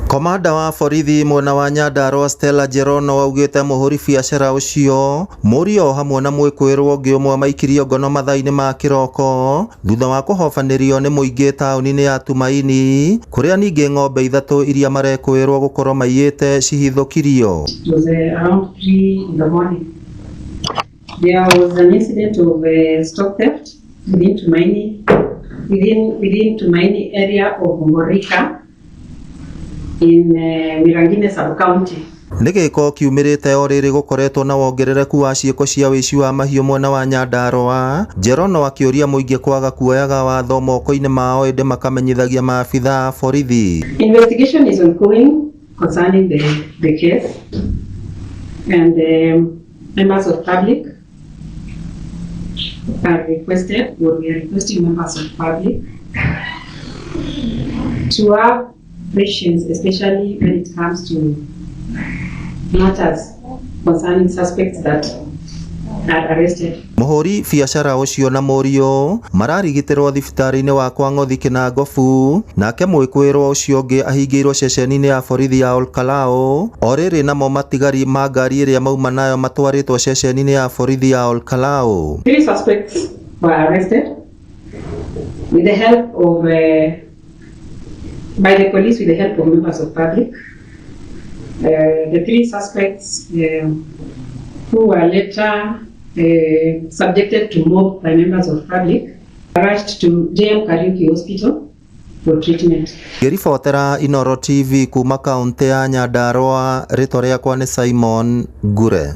Komanda wa borithi mwena wa Nyandarua Stella Jerono augĩte mũhũri biacara ũcio, mũriũ o hamwe na mwĩkũĩrwo ũngĩ ũmwe maikirio ngono mathaa-inĩ ma kĩroko thutha wa kũhobanĩrio nĩ mũingĩ taũni-inĩ ya Tumaini kũrĩa ningĩ ng'ombe ithatũ iria marekũĩrwo gũkorwo maiyĩte cihithũkirio. It was around 3 in the morning. There was an incident of stock theft within Tumaini, within Tumaini area of Ngorika in Mirangine sub-county. Nĩ gĩko kiumĩrĩte o rĩrĩ gũkoretwo na wongerereku wa ciĩko cia ũici wa mahiũ mwena wa Nyandarua. Jerono akĩũria mũingĩ kwaga kuoyaga watho moko-inĩ mao ĩndĩ makamenyithagia maabitha a borithi. Investigation is ongoing concerning the case, and members of public are requested, or we are requesting members of public to have patience, especially when it comes to matters concerning suspects that are arrested. Mũhũri biacara ũcio na mũriũ mararigitĩrwo thibitarĩ-inĩ wa Kwang'othi Kĩnangobu, nake mwĩkũĩrwo ũcio ũngĩ ahingĩirwo ceceni-inĩ ya borithi ya Olkalau. O rĩrĩ namo matigari ma ngari ĩrĩa mauma nayo matwarĩtwo ceceni-inĩ ya borithi ya Olkalau. Three suspects were arrested with the help of by the police with the help of members of public. The three suspects who were later subjected to mob by members of public rushed to JM Kariuki Hospital for treatment. Ngĩribotera Inooro TV kuma kaũntĩ ya Nyandarua, rĩtwa rĩakwa nĩ Simon Ngure.